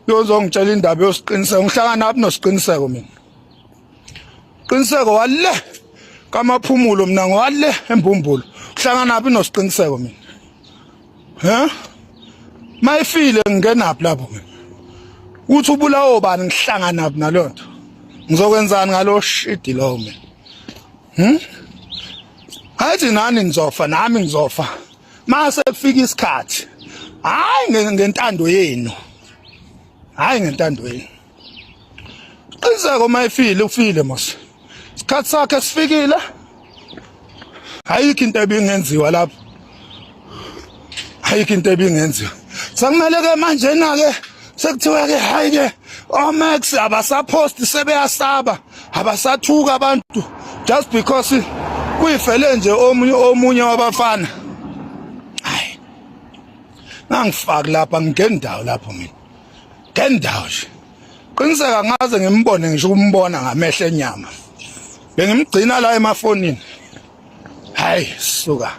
Yozongitshela indaba yosiqiniseko ngihlangana naphi nosiqiniseko mina. Qiniseko wale kamaphumulo mina ngwale embumbulu. Kuhlangana naphi nosiqiniseko mina. He? Mayifile ngingenaphi lapho mina. Uthi ubulawo bani ngihlangana naphi nalonto. Ngizokwenzani ngalo shidi lowo mina. Hayi nani nizofa nami ngizofa. Mase kufika isikhathi. Hayi ngentando yenu. Hayi ngentando yenu. Qiniseko mayifile ufile mos. Isikhathi sakhe sifikile. Ayikho into ebingenziwa lapho. Ayikho into ebingenziwa. Sekumele ke manje na ke sekuthiwa ke hayi ke omax abasapost sebeyasaba abasathuka abantu just because kuyifele nje omunye omunye wabafana. Hayi. Ngangifaki lapha ngingeni ndawo lapho mina. Ngendawo nje. Qiniseka ngaze ngimbone ngisho ukumbona ngamehlo enyama. Bengimgcina la emafonini. Hayi suka.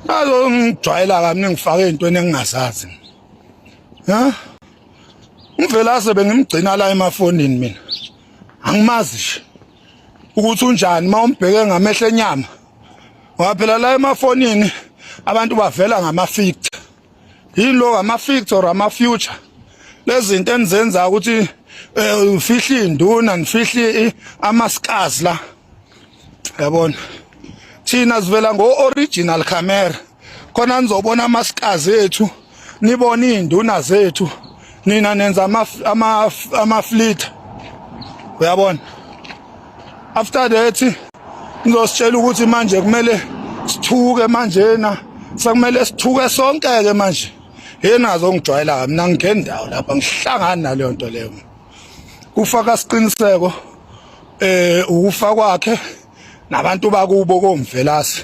Nazo ngijwayela kami ngifake ezintweni engingazazi. Ha? Umvelase bengimgcina la emafonini mina. Angimazi nje ukuthi unjani uma umbheke ngamehlo enyama. Ngoba phela la emafonini abantu bavela ngama-fictor. Yini lo ama-fix or ama-future lezi zinto enizenza ukuthi eh, ufihle induna nifihle amaskazi la yabona thina sivela ngo-original camera khona nizobona amaskazi ethu nibone iy'nduna zethu nina nenza ama-fleet uyabona after that ngizositshela ukuthi manje kumele sithuke manjena sekumele sithuke sonke ke manje yena azongijwayela mina ngingendawo lapha ngihlangana naleyo nto leyo kufaka siqiniseko eh ukufa kwakhe nabantu bakubo komvelasi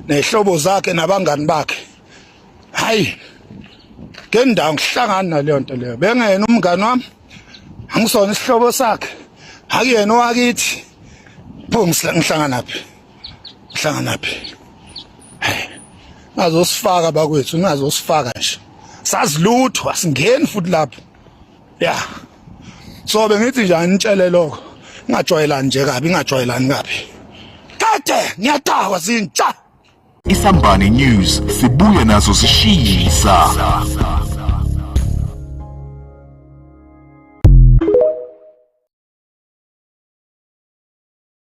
nehlobo zakhe nabangani bakhe hayi ngendawo ngihlangana naleyo nto leyo bengena umngani wami angisona isihlobo sakhe akuyena owakithi pho ngihlanganaphi ngihlanganaphi hey ngazosifaka bakwethu ngazosifaka nje sazi lutho asingeni futhi lapho ya so bengithi nje anitshele lokho ngingajwayelani nje kabi ngingajwayelani kabi kade ngiyadakwa zintsha Isambane News sibuya nazo zishisa.